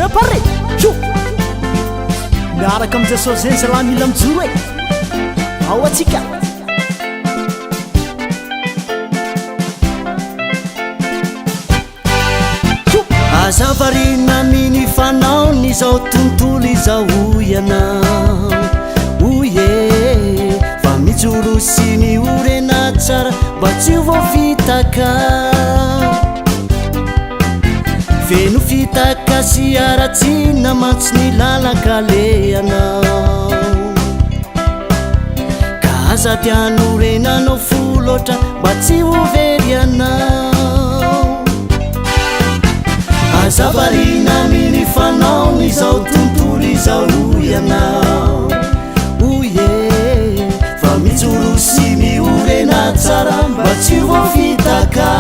Préparé! Tchou! Miaraka amin'i Jesosy zay zalahy mila mijoro e! Ao atsika! Tchou! Aza variana amin'ny fanaon'izao tontolo izao hoy ianao, hoy e, fa mijoro sy miorena tsara mba tsy ho voafitaka. Feno fitaka sy haratsiana mantsy ny lalan-kalehanao. Ka aza dia anorenanao fo loatra mba tsy ho very ianao. Aza variana amin'ny fanaon'izao tontolo izao hoy ianao, hoy e, fa mijoro sy miorena tsara mba tsy ho voafitaka.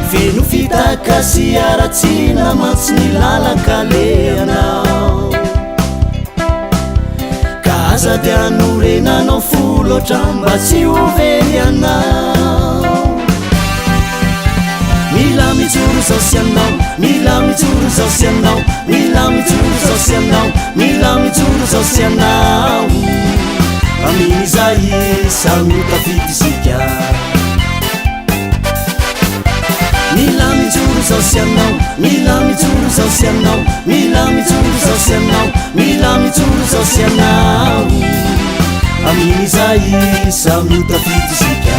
Feno fitaka sy haratsiana mantsy ny lalan-kalehanao. Ka aza dia anorenanao fo loatra mba tsy ho very ianao. Mila mijoro izao sy ianao, mila mijoro izao sy ianao, mila mijoro izao sy ianao, mila mijoro izao sy ianao. Amin'izay samy ho tafita isika. Mila mijoro izao sy ianao, mila mijoro izao sy ianao, mila mijoro izao sy ianao, mila mijoro izao sy ianao. Amin'izay samy ho tafita isika.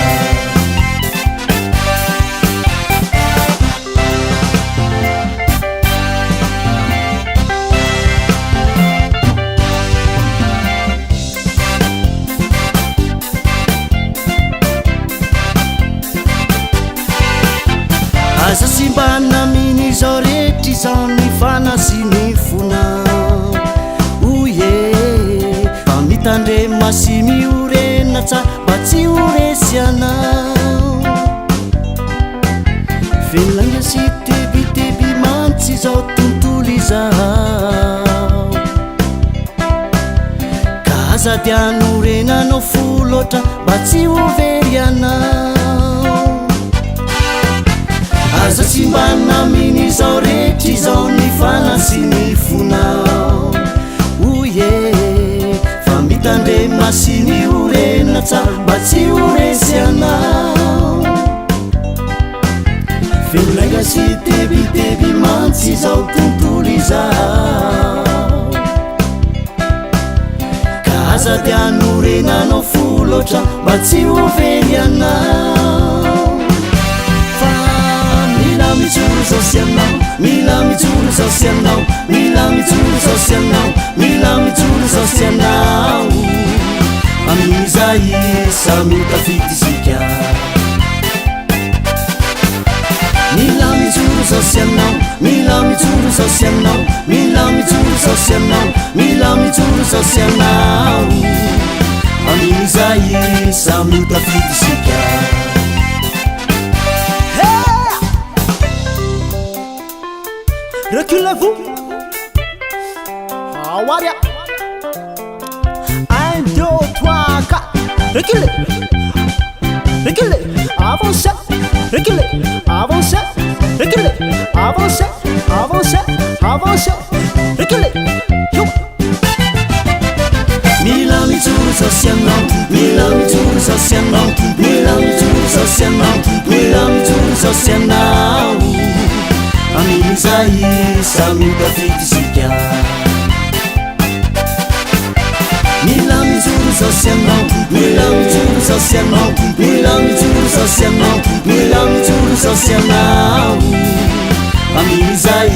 Aza simbana amin'izao rehetra izao ny fanahy sy ny fonao. Hoy e, fa mitandrema sy miorena tsara mba tsy ho resy anao. Feno lainga sy tebiteby mantsy izao tontolo izao. Ka aza dia anorenanao fo loatra mba tsy ho very ianao. Aza simbana amin'izao rehetra izao ny fanahy sy ny fonao. Hoy e, fa mitandrema sy miorena tsara mba tsy ho resy ianao. Feno lainga sy tebiteby mantsy izao tontolo izao. Ka aza dia anorenanao fo loatra mba tsy ho very ianao. Fa mila mijoro izao sy ianao, mila mijoro izao sy ianao, mila mijoro izao sy ianao, mila mijoro izao sy ianao. Amin'izay samy ho tafita isika. Mila mijoro izao sy ianao, mila mijoro izao sy ianao, mila mijoro izao sy ianao, mila mijoro izao sy ianao. Amin'izay samy ho tafita isika. Reculez-vous. Awaria. 1, 2, 3, 4. Reculez. Reculez. Avancez. Reculez. Avancez. Reculez. Avancez. Avancez. Avancez. Reculez. Yo. Mila mijoro izao sy ianao, mila mijoro izao sy ianao, mila mijoro izao sy ianao, mila mijoro izao sy ianao. Amin'izay samy ho tafita isika. Mila mijoro izao sy ianao, mila mijoro izao sy ianao, mila mijoro izao sy ianao, mila mijoro izao sy ianao. Amin'izay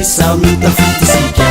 samy ho tafita isika.